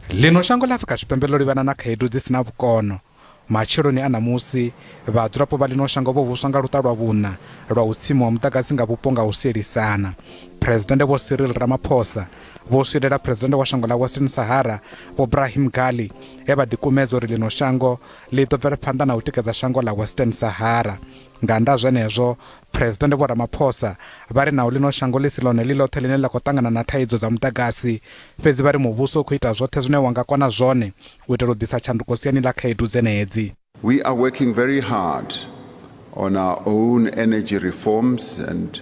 Ḽino shango ḽa Afrika Tshipembe ḽo livhana na khaedu dzi si na vhukono. Matsheloni a ṋamusi, vhadzulapo vha ḽino shango vho vuswa nga luṱa lwa vhuṋa lwa u tsimiwa muḓagasi nga vhupo nga u sielisana. Phresidennde Vho Cyril Ramaphosa vho swielela Phresidennde wa shango ḽa Western Sahara Vho Brahim Ghali he vha ḓikumedza uri ḽino shango ḽi ḓo bvela phanḓa na u tikedza shango ḽa Western Sahara. Nga nnḓa ha zwenezwo, Phresidennde Vho Ramaphosa vha ri naho ḽino shango ḽi si ḽone ḽi ḽoṱhe ḽine ḽa khou ṱangana na thaidzo dza muḓagasi, fhedzi vha ri muvhuso u khou ita zwoṱhe zwine wa nga kona zwone u itela u ḓisa tshanduko siani ḽa khaedu dzenedzi. We are working very hard on our own energy reforms and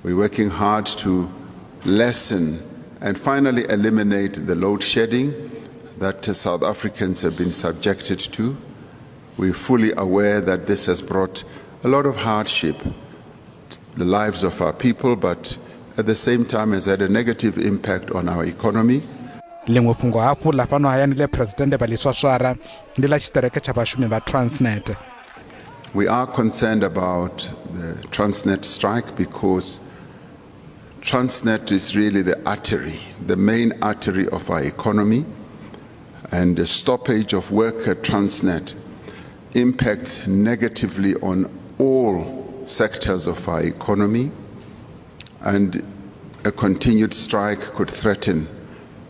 we're working hard to lessen and finally eliminate the load shedding that South Africans have been subjected to. We're fully aware that this has brought a lot of hardship to the lives of our people, but at the same time has had a negative impact on our economy. Ḽiṅwe fhungo hafhu ḽa fhano hayani ḽe Phresidennde vha ḽi swaswara ndi ḽa tshiṱereke tsha vhashumi vha Transnet. We are concerned about the Transnet strike because Transnet is really the artery, the main artery of our economy, and the stoppage of work at Transnet impacts negatively on all sectors of our economy, and a continued strike could threaten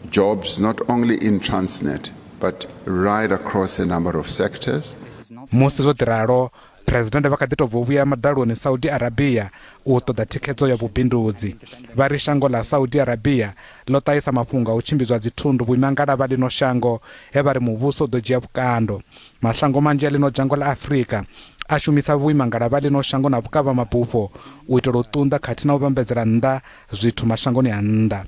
jobs not only in Transnet but right across a number of sectors. Musi zwo ḓi ralo, Phresidennde vha kha ḓi tou bva u vhuya madaloni Saudi Arabia u ṱoḓa thikhedzo ya vhubindudzi. Vha ri shango ḽa Saudi Arabia ḽo ṱahisa mafhungo a u tshimbidzwa ha dzithundu vhuimangalavha ḽino shango he vha ri muvhuso u ḓo dzhia vhukando. Mashango manzhi a ḽino dzhango ḽa Afrika a shumisa vhuimangalavha ḽino shango na vhukavhamabufho u itela u ṱunḓa khathihi na u vhambedzela nnḓa zwithu mashangoni a nnḓa.